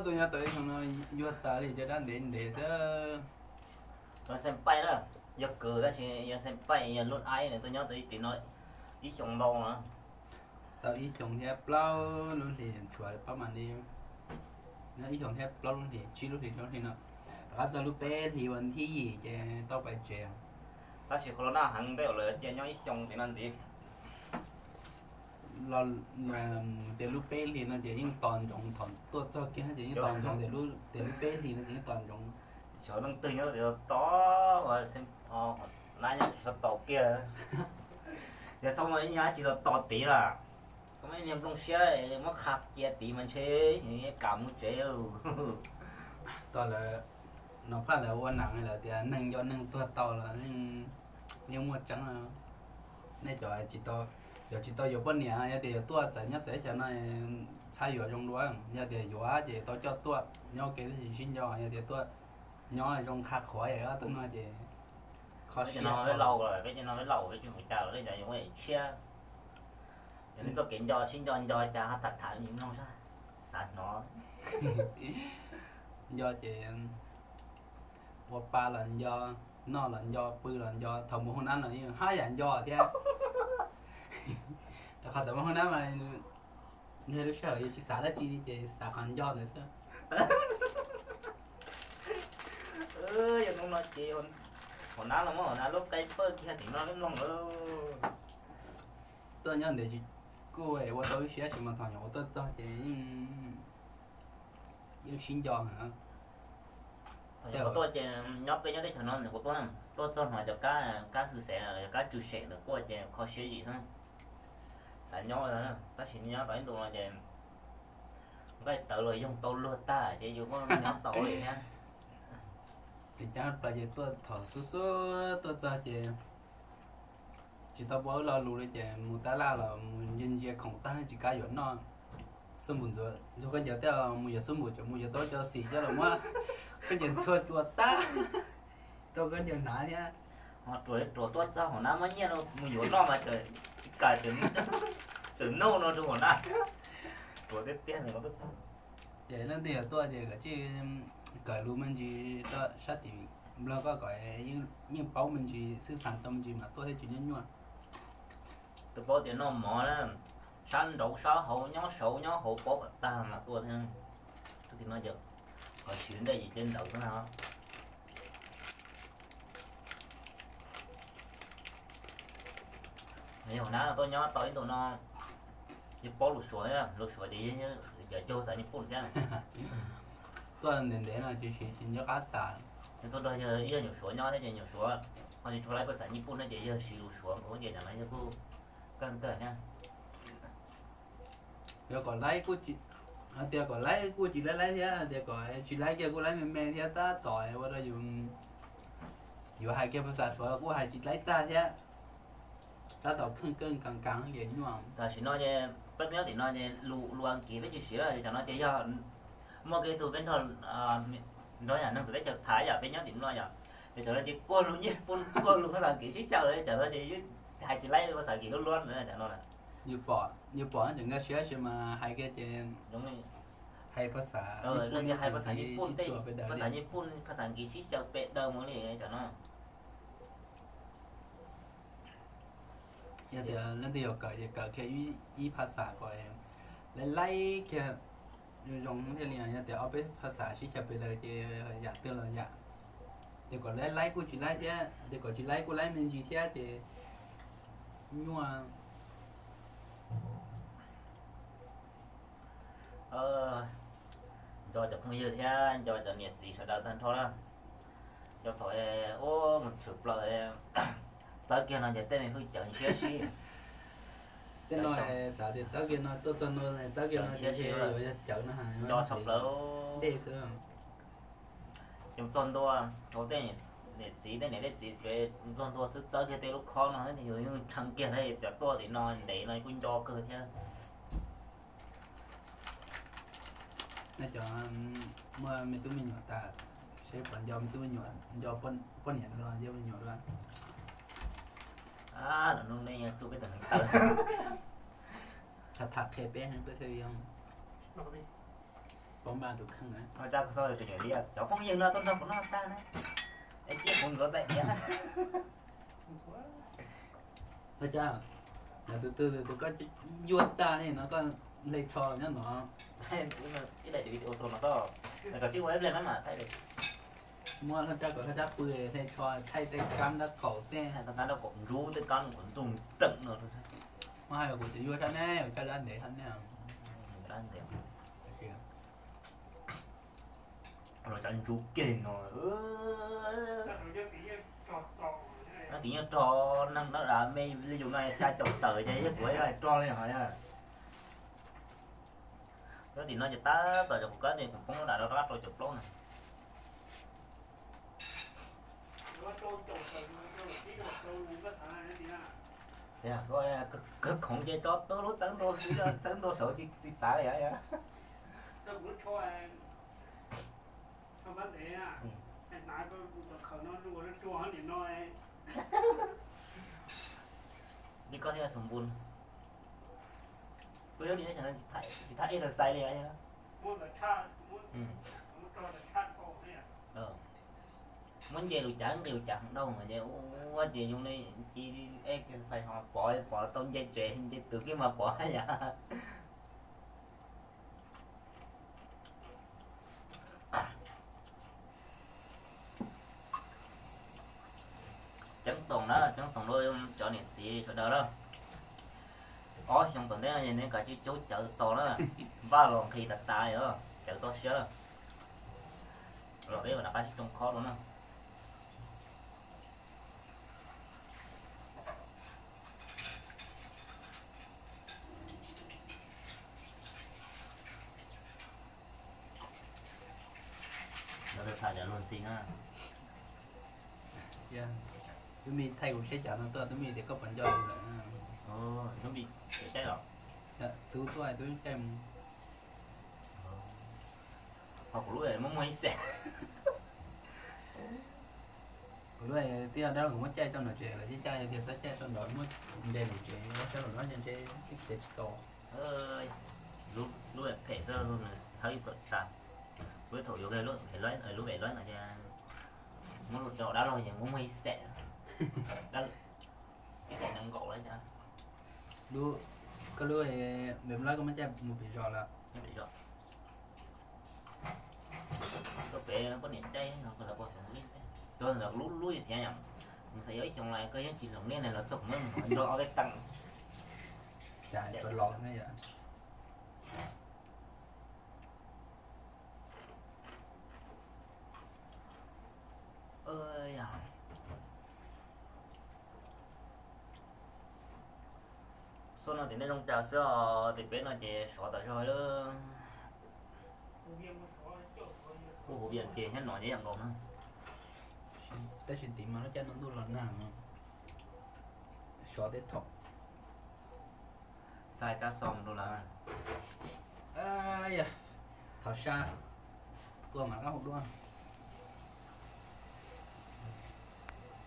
Tuaj nyob tau ib xyoo no yuag tas li cov dab ntev ntev xwb. Yog xeem paij na, yog kwv tab sis yog xeem paij yog lub aib na, tuaj nyob tau ib tim no ib xyoo ntau na. Tau ib xyoo thiab plaub lub hlis tshuav pab mas li, nyob ib xyoo thiab plaub lub hlis, tsib lub hlis, rau hli no. Rov qab txog lub peb hlis uas thib yim ces tau pais tsev. Tab sis qhov los noj heev tej lawv cia nyob ib xyoo tim no ntxiv. Tias lub peb hlis no ces yeej tos ntsoov, thaum tuaj txog kiag ces yeej tos ntsoov tias lub peb hlis no ces yeej tos ntsoov. Xyov leej twg nyob tos, na nyob tsis tau tos kiag. Yog txhob muaj ib nyab tsis tau tos tid lawm, txhob muaj ib niag nplooj siab muab qha cia tid mas ntshe kam mus tsev. Tos lawm, no phaj lawv ua nam lawm tias neeg nco neeg tuag tau los yeej muaj tseeb. Nej cov, cov tsis tau yuav poj niam, yog tias yuav tuaj txawm nyob txawm ib xyoo no txhob yuav zoo dua. Yog tias yuav ces tau coj tuaj nyob ua ke sib nco, yog tias tuaj nyob zoo qha qhuav ob tug no ces kho siab. Peb no peb laus, peb tsis mus cas lawm, li cas yuav ua tshiab. Yog li txoj kev nco sib nco nco cas ho tham tham li mloog xav hnov. Nco ces ua pa los nco, noj los nco, pw los nco, thaum mus hauv nab los yeej haj yam nco thiab. Qhov thaum mus hauv nab mas yog lub sij hawm yus tsis xav dab tsi li ces xav qhov nco ntawd xwb. Yog hnub no ces hauv nab los muab hauv nab lub qe pawj kiag tim no mloog lawm. Tuaj nyob ntev kuj ua tau ib siab tab sis mas thaum nyuam qhuav tuaj txog ces yeej sib nco heev. Thaum nyuam qhuav tuaj ces nyob peb nyob teb chaws no nyuam qhuav tuaj, tuaj txog hnov cov kab xwm xev, cov kab tswm sem ntawd quaj ces kho siab zim xwb, xav nyob tab sis nyob tau ib ntus no ces nqaij tawv los yoog tau luag tag ces yus kuj nyob tau li thiab. Tseem ceeb plaws ces tuaj thaum xub xub tuaj txog ces tsis tau paub lo lus li ces mus tab laj los mus ntsia ntsia khoom tag tsis kam yuav noj. Xub npum ntxuav khaub ncaws tej mus yuav xub npum, mus yuav tau cov xim coj los muab khaub ncaws ntxhua tsuas tag, tau khaub ncaws hnav thiab. Ruam ruam tuaj txog hauv nab muab nyiaj no mus yuav noj mas tsis kam, tseem nug no rau hauv nab. Ruam tiag tiag. Ces leej twg yuav tuaj ces kawm tsij kawm lus me ntsis rau sab tim Nplog ko kom yeej paub me ntsis, xwb xas tau me ntsis mas tuaj thiaj tsis nyuaj nyuaj. Twb paub tias noj mov na, sab nraud sab hauv, nyob saud nyob hauv, paub kom tag mas tuaj thiab. Tim no ces qhov siv ntej ces cia ntawd xwb na. Yog hauv nab tuaj nyob tau ib ntus no, yeej paub lus Suav, lus Suav ces yog cov caug xav nyij pum thiab. Tuaj ntev ntev no tsis siv tsis nco qab tas. Tuaj nrog yawg ib yawg nyuam Suav nyob thiab ces nyuam Suav ho tsis tshua laib phas xas nyij pum no ces yawg siv lus Suav nkaus ces cov no yawg kuj kawg kawg thiab. Yog kom laib kuj, hais tias kom laib kuj tsis laib laib thiab, hais tias kom tsis laib kiag kuj laib me me thiab, tab tom ua rau yus, yus hais kiag phas xas Suav los kuj hais tsis laib tag thiab. Tab tom kheej kawg kas kas ces nyuaj. Tam sim no ces peb nyob tim no ces lus, lus Askiv peb tsis siv lawm, cov no ces yog muaj kiag ib tug peb nrog, nrog yam neeg txawv teb chaws tham yam peb nyob tim no yom, ces cov no ces kuaj lus nyij pum, kuaj lus phas xas Askiv sib xyaw, cov no ces hais tsis laib phas xas Askiv luaj luaj na cov no. Yus pom, yus pom tseem nkag siab tab sis mas hais kiag ces hais phas xas, hais phas xas nyij pum, phas xas nyij pum phas xas Askiv sib xyaw pem daws mus li cov no. Yog tias leej twg yuav kawm ces kawm kiag ib phas xas kom laib laib kiag zoo thiaj li, yog tias ob peb phas xas sib xyaw pem daws ces yam twg los yam, tias kom laib laib kuj tsis laib thiab, tias kom tsis laib kuj laib me ntsis thiab ces nyuaj. Nco cov phooj ywg thiab nco cov niam txiv sawv daws tag nrho na. Nco thaum ua mus tshwm plaws txawb kiag no ces tej me hwj cawv ntshiab sib. Tej no xav tias txawb kiag no tuaj txog no txawb kiag no ces yuav yog cawv no, nco tshaj plaws dej xwb. Yus txog ntua, tej niam txiv, tej niam tej txiv txog ntua xwb txawb kiag tej lub khob no thiab yus yeej tshee kiag thiab, cov tuaj tim no ntev no kuj nco kawg thiab. Nej cov muaj me tub me nyuam tas, seb puas nco me tub me nyuam, nco poj niam no los nco me nyuam dua. Los hnub no tsuj peb tawm neev taw, tham tham qhia peb, peb thiaj li Pov npaj tus kheej na. Ua tsa kuv txog tus nyuam liab, cov phooj ywg no tuaj nrog kuv noj tag na. Es cia kuv ntxuav tais diav. Ua cas, yog tus twg tus koj yuav tag li no koj hle tsho nyob no. Ib daim video no xwb, kom tsis ua ib pliag no mas thaij. Muab hlab rab kom hlab rab pw, hle tsho thaij tej kab nrab kaum tej. Thaij tej kab nrab kaum ntsuv tej kab nrab kaum ntsuv nreem no. Muab hais los kuv tsis yuav sab neb, sab dab ntev sab neb. Los tsav ntsuv kiag no. Tiv nyob rog neeg no me li yus no xya caum tawm ces yog kuv yog rog li hos. Lub tim no ces tab tom kuv kab ces kuv poob lub dam rau rau caum plaub na. Kawg khoov ces tso tau lub txawb ntua xwb, txawb ntua saud tsis txav li. Li koj thiaj xoo npun. Kuv yog li tsis thab exercise li. Muab nce lus cav nqis lus cav heev dhau ces ua ces yus li ci exercise ho pov pov tau nce tsev nce twg kiag mas pov yam. Ceeb toom na, ceeb toom rau cov niam txiv sawv daws na. Ob xyoo tom ntej no ces neb kav tsij cub cawv tos na, vaj los nqhis tas tas os, cawv toj siab na. Los peb mam rov qab sib tsoo khob dua na. Lawv tham cov luag ntxhi na. Tub Mij thaij kuv seb cas no tuaj, Tub Mij tias koj puas nco lawm. Tub Mij caij los? Tub tuaj, Tub caij mus. Ho kuv lub muaj muaj ib xees. Kuv lub twb yog dab laug kuv muab caij tau nram tsev lawm, caij tias txhob caij tau nram, muab nce nram tsev, txhob los nram tsev, txhob caij tsis tau. Lub phem xwb nws txhawb ib tawm tas. Lub thaum yuav lub pem lub no ces muab lub rau dab laug ces muab muag ib xees, ib xees nees nkaum lawm cas. Koj lub pem lub koj muab caij mus pem zos lawm. Tuaj pem poj niam caij no, lawv pom xyov li, lub lub xia yom, mus xav yog ib xyoo los koj yeej tsis hloov li na, los txog kuv muab mus nrog ob peb teem. Cas los ne yom. Xyoo no tim nej zoo cas xwb os, tim peb no ces sov tas zog lawm. Kuv hauv vias ces nyob no ces yam nkaus na. Tab sis tim mas lub caij no ntuj los nag, sov tej thaum. Xa cab xo mus rau lawv. Yog thaum sab tuaj mas qab hau duab.